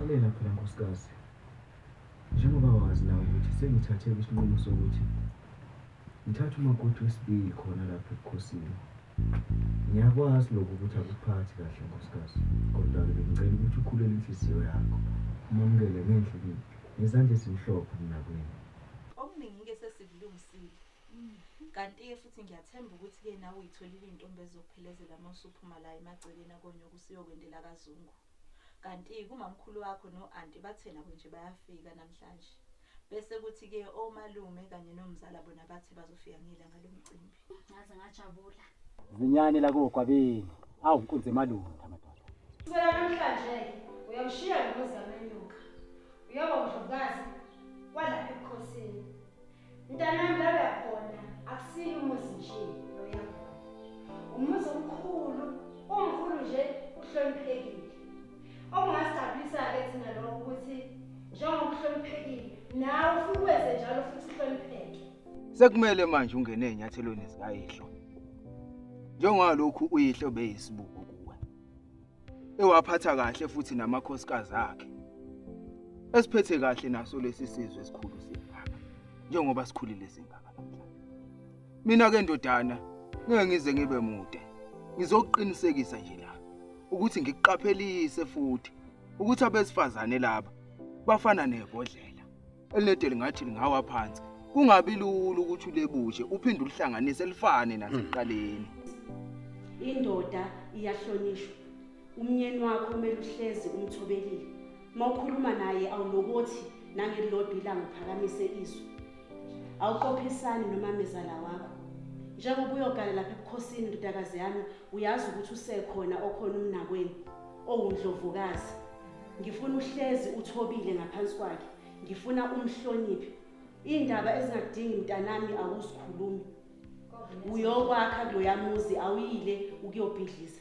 Lalela phela nkosikazi, njengoba wazi nawe ukuthi sengithathe isinqumo sokuthi ngithathe umakoti wesibili khona lapha ebukhosini. Ngiyakwazi lokhu ukuthi akuphathi kahle nkosikazi, kodwa-ke bengicela ukuthi ukhulele inhliziyo yakho, umamukele ngenhle ngezandla ezimhlophe umnakwenu. Okuningi-ke sesikulungisile. Kanti-ke futhi ngiyathemba ukuthi-ke nawe uyitholile iy'ntombi ezizokuphelezela uma usuphuma la emagcekeni akonyoko usuyokwendela kaZungu. Kanti kumamkhulu wakho no-anti bathe nabo nje bayafika namhlanje. Bese kuthi-ke omalume kanye nomzala bona bathe bazofika ngelanga lomcimbi. Ngaze ngajabula. Zinyane la kogwabeni. Awu nkunzi emalunda madoda. Kusukela namhlanje-ke uyawushiya lo muzi kaMenyuka. Uyoba undlovukazi walapha ebukhosini. Mntanami la uyakhona akusiyo umuzi nje lo uyakhona. Umuzi omkhulu, umkhulu nje uhloniphekile. Okungasijabulisa-ke thina lokho ukuthi njengoba uhloniphekile nawe ufike wenze njalo futhi uhlonipheke. Sekumele manje ungene ezinyathelweni zikayihlo. Njengalokhu uyihlo beyisibuko kuwe. Ewaphatha kahle futhi namakhosikazi akhe. Esiphethe kahle naso lesi sizwe esikhulu singaka. Njengoba sikhulile singaka namhlanje. Mina ke ndodana ngeke ngize ngibe mude. Ngizokuqinisekisa nje la ukuthi ngikuqaphelise futhi ukuthi abesifazane laba bafana nebhodlela. Elinedeli ngathi lingawa phansi. Kungabi lula ukuthi ulebushe uphinde ulihlanganise lifane nasekuqaleni. Indoda iyahlonishwa. Umnyeni wakho kumele uhlezi umthobelile. Uma ukhuluma naye awulokothi nangelilodwa ilanga uphakamise izwi. Awuqophisani nomamezala wakho. Njengoba uyogana lapha ebukhosini ndodakazi yami uyazi ukuthi usekhona okhona umnakwenu owundlovukazi. Ngifuna uhlezi uthobile ngaphansi kwakhe. Ngifuna umhloniphe. Iy'ndaba ezingakudingi mntanami awuzikhulumi. Uyokwakha kuloya muzi awuyile ukuyobhidliza.